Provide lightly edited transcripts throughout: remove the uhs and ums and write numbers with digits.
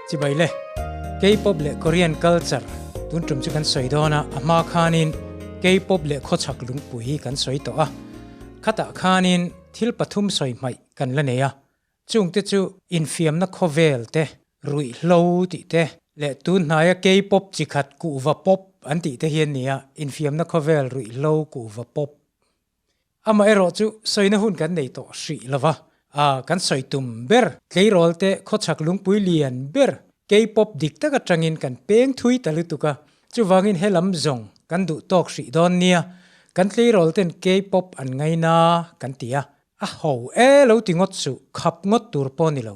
Chibai le. K-pop leh Korean culture tun tum chu kan sawi dawn a, a hma khanin K-pop leh khawchhak lungpui hi kan sawi tawh a. Khatah khanin thil pathum sawi hmaih kan la nei a, chungte chu infiamna khawvel te, ruihhlo tih te leh tun hnaia K-pop chi khat kuhva pop an tih te hi an ni a, infiamna khawvel ruihhlo kuhva pop. Amaherawh chu sawina hun kan nei tawh hrih lo va, a kan sawi tum ber tleirawl te khawchhak lungpui lian ber K-pop dik tak atangin kan peng thui ta lutuk a, chuvangin he lam zawng kan duh tawk hrih dawn nia, kan tleirawl ten K-pop an ngaina kan ti a, a ho e lo ti ngawt suh, khap ngawt tur pawh ni lo,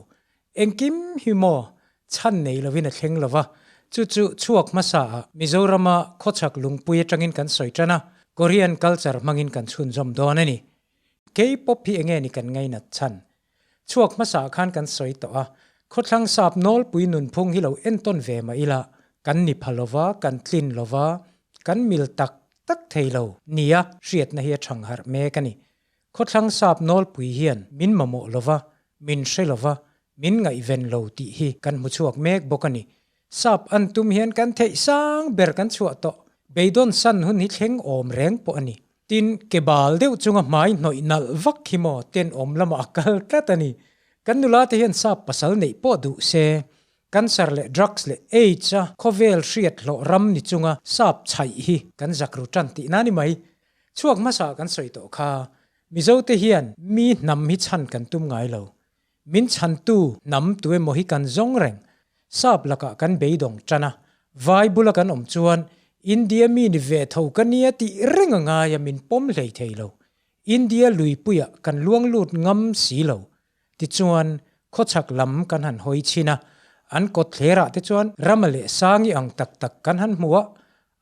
Engkim hi maw chhan nei lovin a thleng lo va, chu chu chhuak hmasa ah Mizorama khawchhak lungpui atangin kan sawi tan a, Korean culture hmangin kan chhunzawm dawn a ni. K-pop hi enge ni kan ngainat chhan? Chhuak hmasa ah khan kan sawi tawh a, khawthlang sap nawlpui nunphung hi lo entawn ve mah ila, kan ni pha lo va, kan tlin lo va, kan mil tak tak thei lo nia hriatna hi a thang harh mek a ni. Khawthlang sap nawlpui hian min mamawh lo va, min hre lo va, min ngaihven lo tih hi kan hmu chhuak mek bawk a ni. Sap an tum hian kan theih sang ber kan chhuah tawh. Beidawn san hun hi thleng awm reng pawh a ni. Tin, ke bal deuh chunga hmai hnawih nalh vak hi maw tenawm lamah a kal tlat a ni. Kan nula te hian sap pasal neih pawh duh se, cancer leh drugs leh aids a khawvel hriat hlawh ram ni chunga sap chhaih hi kan zak ru tan tihna ni mai. Chhuak hmasa kan sawi tawh kha, Mizote hian mi hnam hi chhan kan tum ngai lo. Min chhantu hnam tu emaw hi kan zawng reng. Sap lakah kan beidawng tan a, vai bula kan awm chuan India mi ni ve tho ka nia tih reng a ngai a min pawm hlei thei lo. India luipuiah kan luang lut ngam si lo. Tichuan khawchhak lam kan han hawi chhin a, an kawt thlerah te chuan Rama leh Sangi ang tak tak kan han hmu a,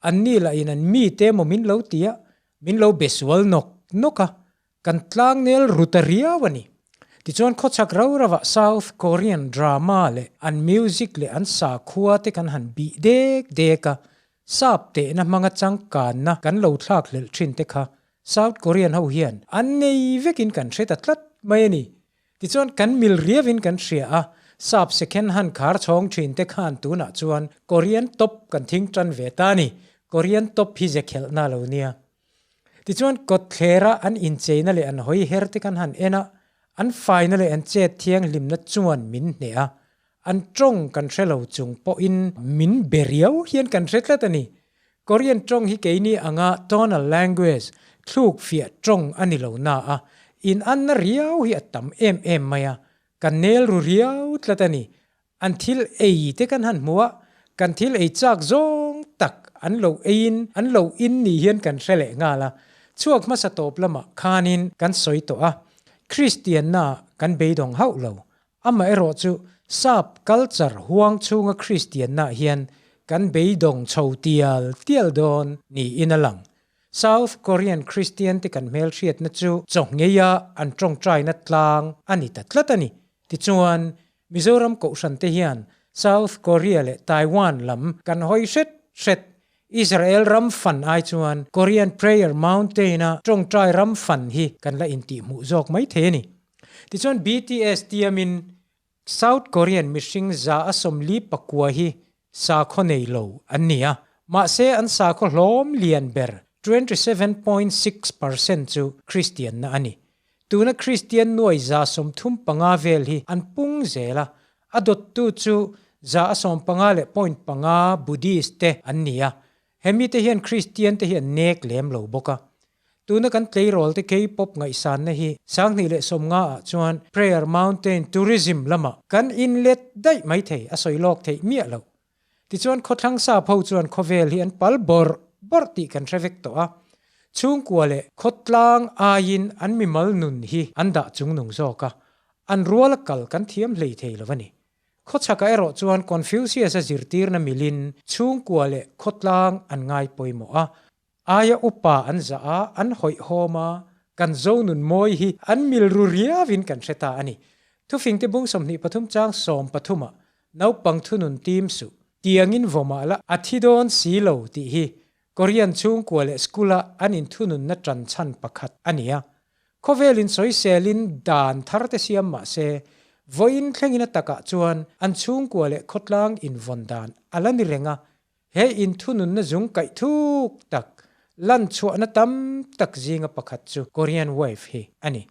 Anni lahin an mite emaw min lo ti a, min lo be sual nawk nawk a, kan tlangnel ru ta riau a ni. Tichuan khawchhak rau rauah South Korean drama leh an music leh an sakhua te kan han bih dek dek a, sap tehna hmanga changkanna kan lo thlak hlelh thin te kha South Korean ho hian an nei vekin kan hre ta tlat mai a ni. Tichuan kan mil riauin kan hria a, sap second hand khar chhawng thin te khan tunah chuan Korean top kan thing tan ve ta a ni. Korean top hi ze khelhna lo nia. Tichuan kawtthlera an incheina leh an hawi her te kan han en a, an faina leh an chet thianghlimna chuan min hneh a, an tawng kan hre lo chung pawhin min be riau hian kan hre tlat a ni. Korean tawng hi keini anga tonal language, thluk fiah tawng a ni lo na a, in anna riau hi a tam em em mai a, kan nel ru riau tlat a ni. An thil ei te kan han hmu a, kan thil ei chak zawng tak an lo eiin an lo in ni hian kan hre leh nghal a, chhuak hmasa tawp lamah khanin kan sawi tawh a, Kristianna kan beidawng hauh lo, Amaherawh chu Sap culture huang chhunga Kristianna hian kan beidawng chho tial tial dawn niin a lang. South Korean Kristian te kan hmelhriatna chu chaw ngeia an tawngtaina tlang a ni ta tlat a ni. Tichuan, Mizoram Kohhran te hian South Korea leh Taiwan lam kan hawi hret hret. Israel ram fan ai chuan Korean Prayer Mountain-a tawngtai ram fan hi kan la intihhmuh zawk mai thei a ni. Tichuan BTS tiamin South Korean mihring 149 hi sakhaw nei lo an ni a, mahse an sakhaw hlawm lian ber 27.6% chu Kristianna a ni. Tuna Kristian nuai 35% vel hi an pung zel a, a dawttu chu 15.5 Buddhist te an ni a, hemi te hian Kristian te hi an nek lem lo bawk a. Tuna kan tleirawl te K-pop ngaihsanna hi 2015 ah chuan Prayer Mountain Tourism lamah kan inlet daih mai thei a sawi lawk theih miah loh. Tichuan khawthlang sap ho chuan khawvel hi an pal bawrh bawrh tih kan hre vek tawh a. Chhungkua leh khawtlang aiin an mimal nun hi an dah chungnung zawk a, an ruala kal kan thiam hlei thei lo a ni. Khawchhakah erawh chuan Confucius-a zirtirna milin chhungkua leh khawtlang an ngai pawimawh a, Aia upa an zah a, an hawihhawm a, kan zo nun mawi hi an mil ru riauin kan hre ta a ni. Thufingte bung 23 chang 13 ah naupang thunun tim suh, tiangin vawmah la a thi dawn si lo tih hi Korean chhungkua leh school-a an inthununna tan chhan pakhat a ni a. Khawvelin sawiselin dan thar te siam mah se, Vawiin thlengin a takah chuan an chhungkua leh khawtlang invawn dan a la ni reng a, he inthununna zung kaih thuk tak lan chhuahna tam tak zinga pakhat chu Korean Wave hi a ni.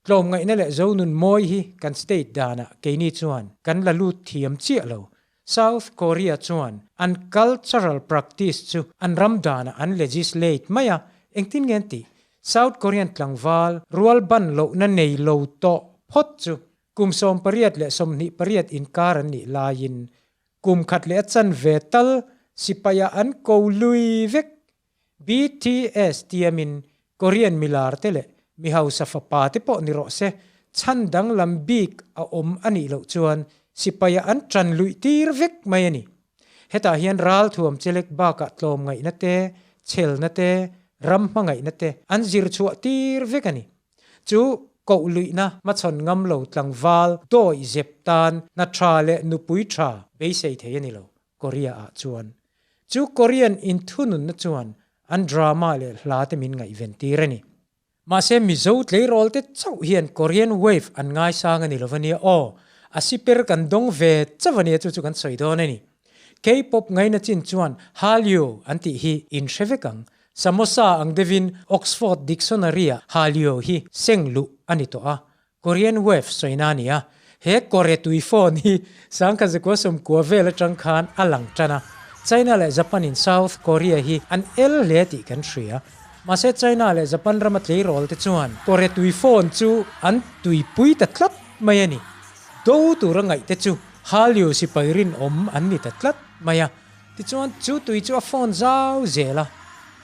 Tlawmngaihna leh zonun mawi hi kan state danah keini chuan kan la lut thiam chiah lo. South Korea chuan an cultural practice chu an ram danah an legislate mai a, engtin nge an tih? South Korean tlangval rual ban lohna nei lo tawh phawt chu kum 88 le 28 inkar an nih laiin kum khat leh a chanve tal sipaia an ko lui vek. BTS tiamin Korean milar te leh mi hausa fapa te pawh ni rawh se, chhan danglam bik a awm a nih loh chuan sipaia an tan luih tir vek mai a ni. Hetah hian ralthuam chelek bakah tlawmngaihna te, chhelna te, ram hmangaihna te an zir chhuah tir vek a ni. Chu koh luihna hmachhawn ngam lo tlangval dawi zep tan hna tha leh nupui tha beisei thei a ni lo Korea ah chuan. Chu Korean inthununna chuan an drama leh hla te min ngaihven tir a ni. Mahse Mizo tleirawl te chauh hian Korean Wave an ngaisang a ni lo va nia aw, a siper kan dawng ve chauh a nia chu chu kan sawi dawn a ni. K-pop ngaina chin chuan Hallyu an tih hi in hre vek ang. Samosa ang deuhin Oxford Dictionary ah Hallyu hi seng luh a ni tawh a, Korean Wave sawina a ni a. He Kore tui phone hi 1990 vel atang khan a lang tan a. China leh Japan in South Korea hi an el hle tih kan hria. Mahse China leh Japan rama tleirawl te chuan Kore tui phone chu an tuipui ta tlat mai a ni. Do tura ngaih te chu Hallyu sipai rinawm an ni ta tlat mai a. Tichuan chu tui chu a phone zau zel a.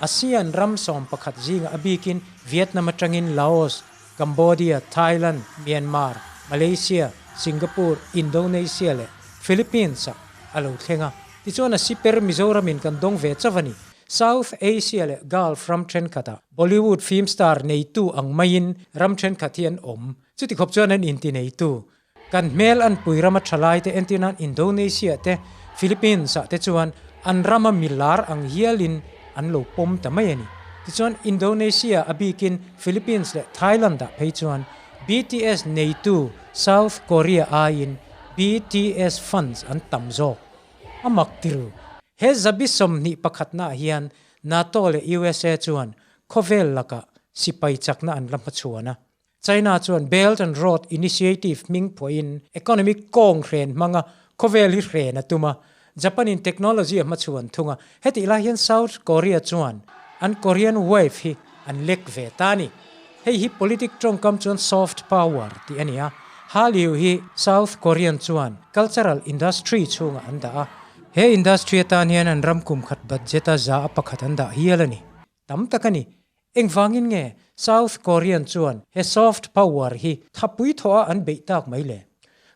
ASEAN ram 11 zinga a bikin Vietnam atangin Laos, Cambodia, Thailand, Myanmar, Malaysia, Singapore, Indonesia leh Philippines ah a lo thleng a. Tichuan a siper Mizoramin kan dawng ve chauh a ni. South Asia leh Gulf ram thenkhatah Bollywood film star neitu ang maiin ram thenkhat hi an awm. Chuti khawp chuan an inti neitu. Kan hmel an pui rama tha lai te entir nan Indonesia te Philippines ah te chuan an rama milar ang hialin an lo pawm ta mai a ni. Tichuan Indonesia a bikin Philippines leh Thailand ah phei chuan BTS neitu South Korea aiin BTS fans an tam zawk. A mak tirh. He zabi 21 naah hian NATO leh USA chuan khawvel lakah sipai chakna an la hmachhuan a. China chuan Belt and Road Initiative hming phuahin economic kawng hren hmanga khawvel hi hren a tum a, Japan in technology a hmachhuan thung a, hetih lai hian South Korea chuan an Korean Wave hi an lek ve ta a ni. Hei hi politic tawngkam chuan soft power tih a ni a, Hallyu hi South Korean chuan cultural industry chhungah an dah a, he industry atan hian an ram kum khat budget a za a pakhat an dah hial a ni. Tam tak a ni. Engvangin nge South Korean chuan he soft power hi thapui thawh a an beih tak mai le?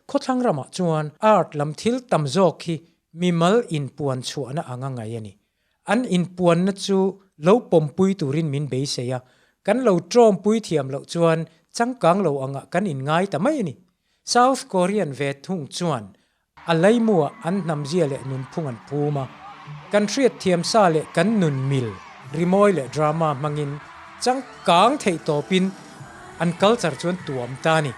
Khawthlang ramah chuan art lam thil tam zawk hi mimal inpuan chhuahna anga ngai a ni. An inpuanna chu lo pawmpui turin min beisei a, kan lo tawmpui thiam loh chuan changkang lo angah kan inngai ta mai a ni. South Korean ve thung chuan A leimuah an hnamzia leh nunphung an phum a, kan hriat thiam sa leh kan nun mil, rimawi leh drama hmangin changkang theih tawpin an culture chu an tuam ta a ni.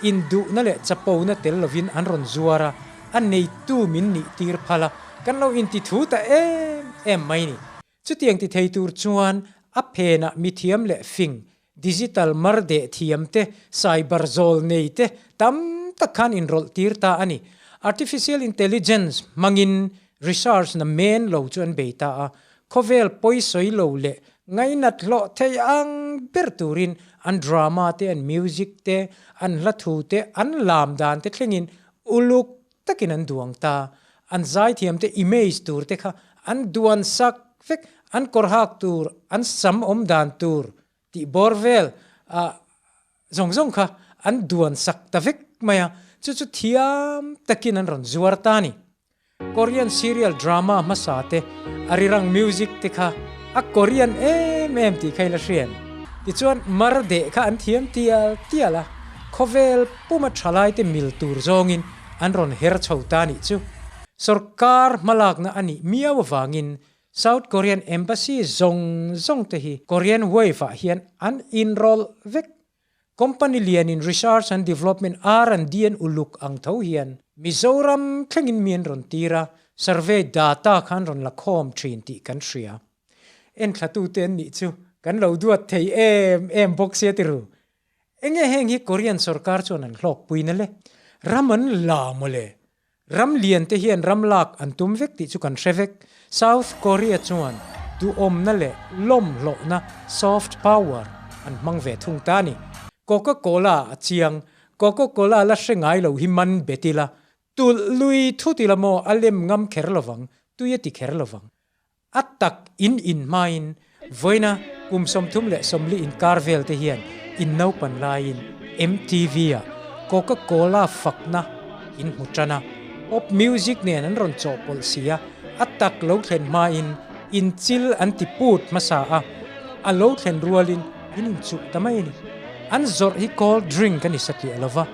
Induhna leh chapona tel lovin an rawn zuar a, a neitu min nih tir phal a, kan lo intithu ta em em mai ni. Chutiang ti thei tur chuan a phenah mithiam leh fing, digital mar deh thiam te, cyber zawl nei te tam tak khan inrawlh tir ta a ni. Artificial intelligence hmangin research na men lo chu an bei ta a, khawvel pawisawi lo leh ngainat hlawh thei ang ber turin an drama te, an music te, an hla thu te, an lam dan te thlengin uluk takin an duang ta. An zaithiam te image tur te kha an duan sak vek, an kawr hak tur, an sam awm dan tur tih bawr vel ah zawng zawng kha an duan sak ta vek mai a, chu chu thiam takin an rawn zuar ta a ni. Korean serial drama hmasa te, arirang music te kha a Korean em em tih kha i la hriat. Tichuan mar deh kha an thiam tial tial a, khawvel puma thalaite mil tur zawngin an rawn her chho ta nih chu. Sorkar hmalakna a nih miau avangin South Korean Embassy zawng zawng te hi Korean Wave ah hian an inrawlh vek. Company lianin Research and Development, R&D, an uluk ang tho hian Mizoram thlengin mi an rawn tir a, survey data kha an rawn la khawm thin tih kan hria. Enthlatute an nih chu kan lo duat thei em em bawk sia ti ru. Enge heng hi Korean sorkar chuan an hlawkpui na le? Ram an la maw le? Ram lian te hian ram lak an tum vek tih chu kan hre vek. South Korea chuan duhawmna leh lawmhlawhna, soft power, an hmang ve thung ta a ni. Coca Cola a chiang. Coca Cola la hre ngai lo hi man bet ila, tulh lui thut ila maw a lem ngam kher lovang, tui a ti kher lovang. A tak in in hmain vawiina kum 34 inkar vel te hian in naupan laiin MTV ah Coca Cola fakna in hmu tan a, pop music nen an rawn chawhpawlh si a, a tak lo thlen hmain in chil an ti put hmasa a, a lo thlen rualin in inchuh ta mai a ni. An zawrh hi cold drink a ni satliah lova,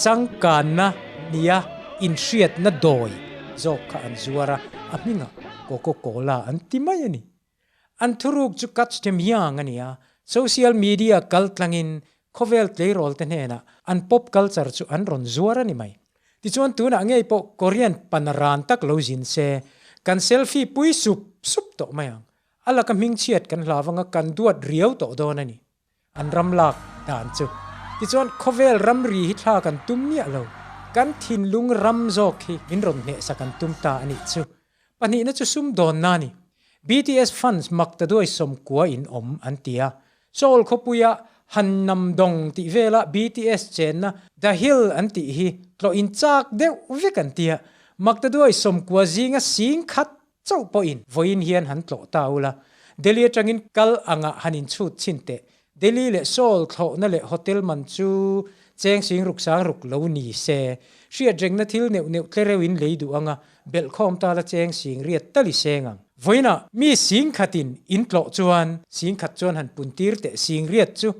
changkanna nia inhriatna dawi zawk kha an zuar a, a hmingah Coca Cola an ti mai a ni. An thuruk chu Kutch Temyang a ni a, social media kal tlangin khawvel tleirawl te hnenah an pop culture chu an rawn zuar a ni mai. Tichuan tunah ngei pawh Korean pana ran tak lo zin se, kan selfie pui sup sup tawh mai ang. A laka hmingchhiat kan hlav anga kan duat riau tawh dawn a ni. An ram lak dan chu. Tichuan khawvel ramri hi thla kan tum miah lo. Kan thinlung ram zawk hi min rawn hnehsak an tum ta a nih chu. Pahnihna chu sumdawnna a ni. BTS fans mak ta duai sawmkua in awm an ti a. Seoul khawpuia Han Nam Dong tih vela BTS chenna The Hill an tih hi tlawh in chak deuh vek an ti a. Mak ta duai sawmkua zinga sing khat Chauh pawhin vawiin hian han tlawh ta ula, Delhi atangin kal angah han inchhut chhin teh. Delhi leh Seoul thlawhna leh hotel man chu cheng sing ruk sang ruk lo ni se. Hriat rengna thil neuh neuh tle reuhin lei duh anga belhkhawm tala cheng sing riat tali seng ang. Vawiinah mi sing khatin in tlawh chuan sing khat chuan han pun tir teh sing riat chu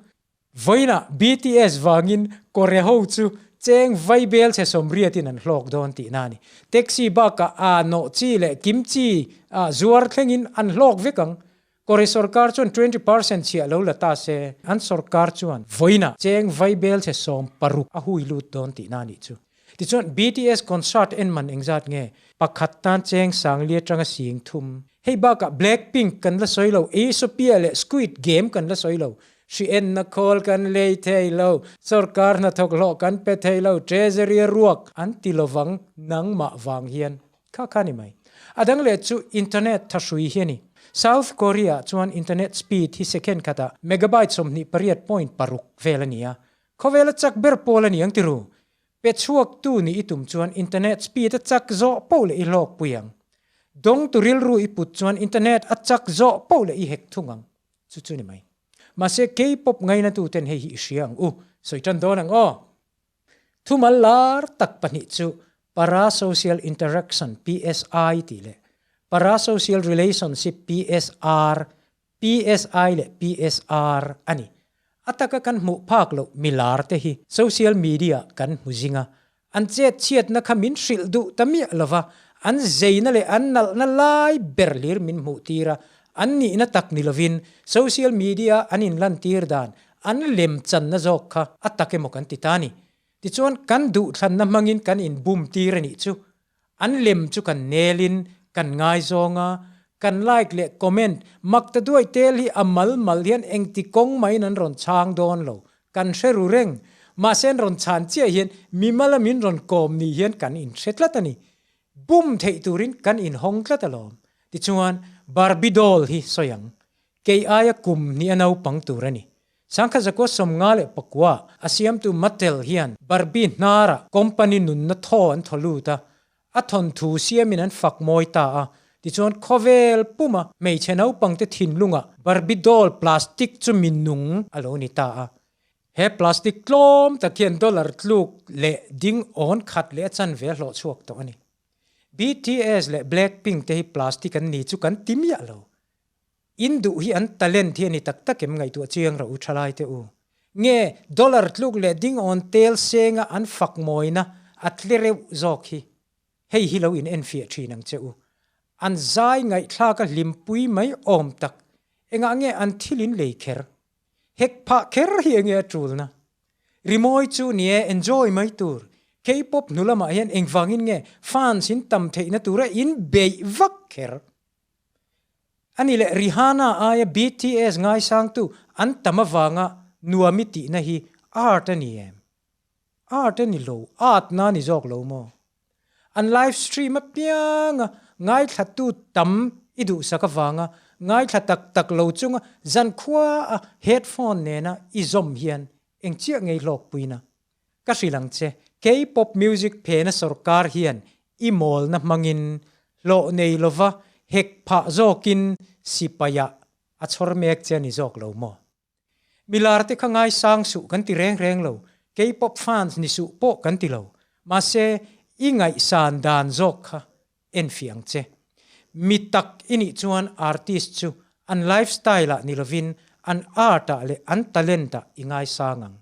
Vawiinah BTS vangin Kore ho chu cheng vai bel chhe sawmriatin an hlawk dawn tihna a ni. Taxi bakah aa nawh chi leh kim chi ah zuar thlengin an hlawk vek ang. Kore sorkar chuan 20% chhiah lo la ta se, an sorkar chuan vawiinah cheng vai bel chhe 60 a hui lut dawn tihna a nih chu. Tichuan BTS concert en man engzat nge? Pakhat tan cheng sangli atanga sing thum. Hei bakah Blackpink kan la sawi lo, Aesopia leh Squid Game kan la sawi lo. Hri enna khawl kan lei thei lo, sorkar hnathawk hlawh kan pe thei lo, treasury a ruak an ti lovang nangmah vang hian. Kha kha ni mai. A dang leh chu internet thahrui hi a ni. South Korea chuan internet speed hi second khatah megabyte 28.6 vel a ni a. Khawvela chak ber pawl a ni ang ti ru. Pe chhuaktu nih i tum chuan internet speed a chak zawh poh leh i hlawkpui ang. Dawngtu rilru i put chuan internet a chak zawh poh leh i hek thung ang. Chu chu ni mai. Mahse K-pop ngainatu ten hei hi i hria ang u. Sawi tan dawn ang aw. Thumal lar tak pahnih chu Parasocial Interaction, PSI, tih leh Parasocial Relationship, PSR, PSI leh PSR a ni. A taka kan hmuh phak loh milar te hi social media kan hmu zing a, an chet chhiatna kha min hrilh duh ta miah lo va, an zeina leh an nalhna lai ber hlir min hmuh tir a, an nihna tak ni lovin social media an inlantir dan an lem channa zawk kha a tak emaw kan ti ta a ni. Tichuan kan duhthlanna hmangin kan inbum tir a nih chu. An lem chu kan nelin kan ngaizawng a, kan like leh comment mak ta duai tel hi a mal mal hian engti kawng maiin an rawn chhang dawn lo, kan hre ru reng. Mahse an rawn chhan chiah hian mimala min rawn kawm ni hian kan inhre tlat a ni. Bum theih turin kan inhawng tlat alawm. Tichuan Barbie doll hi sawi ang. Kei aia kum hnih a naupang tur a ni. Sangkhat zakua 54 a siamtu Mattel hian Barbie hnarah company nunna thaw an thaw lut a, a thawnthu siamin an fak mawi ta a. Tichuan khawvel puma hmeichhe naupangte thinlungah Barbie doll plastic chu mi nung a lo ni ta a. He plastic tlawm tak hian dollar tluk leh ding awn khat leh a chanve a hlawh chhuak tawh a ni. BTS leh Blackpink te hi plastic an ni chu kan ti miah lo. In duh hi an talent hi a ni tak tak em ngaihtuah chiang rawh u thalai te u. Nge dollar tluk leh ding awn tel senga an fak mawina a tle reuh zawk hi. Hei hi lo in enfiah thin ang che u. An zai ngaihthlak a hlimpui mai awm tak. Engah nge an thil in lei kher? Hek phah kher hi enge a tulna? Rimawi chu ni e, enjoy mai tur. K-pop hnu lamah hian engvangin nge fans in tam theihna tura in beih vak kher? A ni leh Rihanna aia BTS ngaisangtu an tam avanga nuam i tihna hi art a ni em? Art a ni lo, art na ni zawk lo maw? An live stream apianga ngaithlatu tam i duhsak avanga ngaithla tak tak lo chunga zankhua a headphone nena i zawm hian eng chiah ngei hlawkpuina Ka hrilh ang che, K-pop music phena sorkar hian i mawlna hmangin hlawh nei lova hek phah zawkin sipaiah a chhawr mek che a ni zawk lo maw? Milar te kha ngaisang suh kan ti reng reng lo, K-pop fans ni suh pawh kan ti lo, mahse i ngaihsan dan zawk kha enfiah ang che. Mi tak i nih chuan artist chu an lifestyle ah ni lovin an art ah leh an talent ah i ngaisang ang.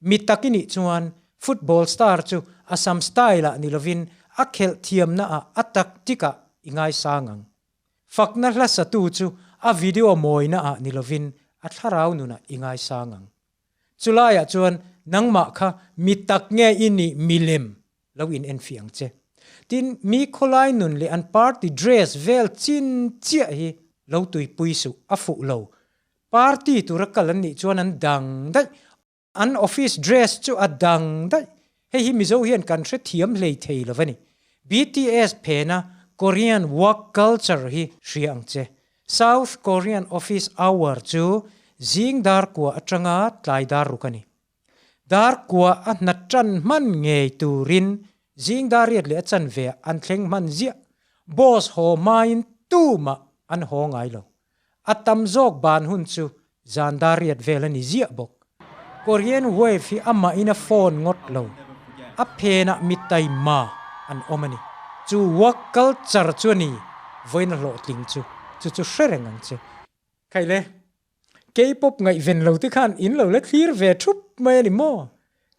Mi tak i nih chuan football star chu a sam style ah ni lovin a khelh thiamna ah a tactic ah i ngaisang ang. Fakna hla satu chu a video mawina ah ni lovin a thlarau nun ah i ngaisang ang. Chulai ah chuan nangmah kha mi tak nge i nih milem lo in enfiah ang che. Tin, mi khawlai nun leh an party dress vel chin chiah hi lo tuipui suh a fuh lo. Party tura kal an nih chuan an dang daih, an office dress chu a dang daih. Hei hi Mizo hian kan hrethiam hlei thei lo a ni. BTS phena Korean work culture hi hria ang che. South Korean office hour chu zing dar kua atanga tlai dar ruk a ni. Dar kua a hna tan hman ngei turin zing dar riat leh a chanve ah an thleng hman ziah. Boss haw hmain tumah an haw ngai lo. A tam zawk ban hun chu zan dar riat vel a ni ziah bawk. Korean Wave hi amahin a phone ngawt lo, a phenah mi taima an awm a ni. Chu work culture chu a ni vawiin a hlawhtling chu, chu chu hre reng ang che. Khaile, K-pop ngaihven lo te khan in lo la thlir ve thup mai a ni maw?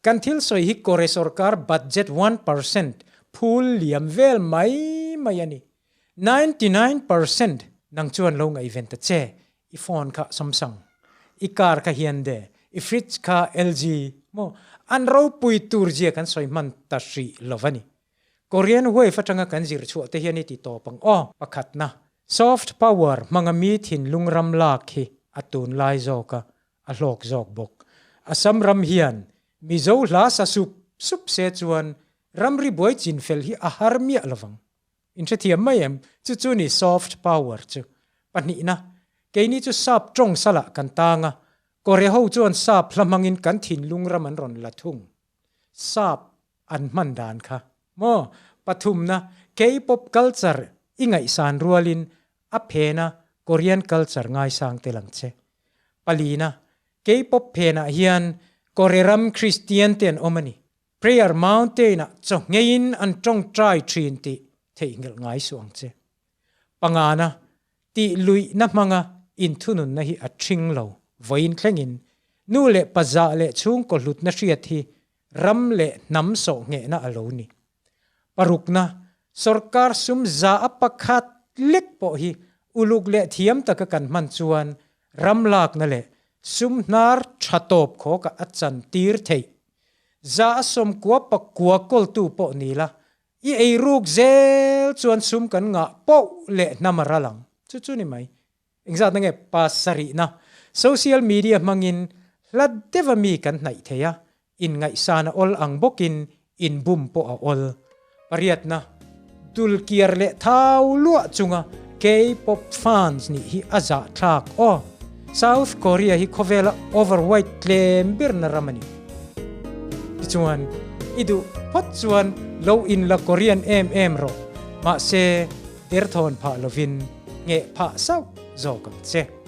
Kan thil sawi hi Kore sorkar budget 1% phul liam vel mai mai a ni. 99% nang chuan lo ngaihven ta che, i phone kha Samsung, i car kha Hyundai, i fridge kha LG maw? An ropui tur zia kan sawi hman ta hrih lo a ni. Korean Wave atanga kan zir chhuah te hian i ti tawp ang aw. Pakhatna, soft power hmanga mi thinlung ram lak hi a tunlai zawk a, a hlawk zawk bawk. Assam ram hian Mizo hla sa sup sup se chuan ramri buai chinfel hi a har miah lovang. In hrethiam mai em? Chu chu ni soft power chu. Pahnihna, keini chu sap tawng salah kan tang a, Kore ho chuan sap hla hmangin kan thinlung ram an rawn la thung. Sap an hman dan kha maw? Pathumna, K-pop culture i ngaihsan rualin a phena Korean culture ngaisang tel ang che. Palina, K-pop phenah hian Kore ram Kristian te an awm a ni. Prayer Mountain-ah chaw ngeiin an tawngtai thin tih theihnghilh ngai suh ang che. Pangana, tih luihna hmanga inthununna hi a ṭhing lo vawiin thlengin nu leh pa zah leh chhungkaw hlutna hriat hi ram leh hnam sawh nghehna a lo ni. Parukna, sorkar sum za a pakhat lek pawh hi uluk leh thiam taka kan hman chuan ram lakna leh sum hnar tha tawp khawkah a chantir theih. Za a sawmkua pakua kawltu pawh ni la, i eiruk zel chuan sum kan ngah poh leh hnam a ral ang. Chu chu ni mai. Engzatna nge pasarihna? Social media hmangin hla deuha mi kan hnaih thei a, inngaihsan a awl ang bawkin inbum pawh a awl. Pariatna, dulkiar leh thau luah chunga K-pop fans nih hi a zahthlak aw. South Korea hi khawvela overweight tlem berna ram a ni. Tichuan, i duh phawt chuan lo in la Korean em em rawh, mahse derthawn phah lovin ngheh phah sauh zawk ang che.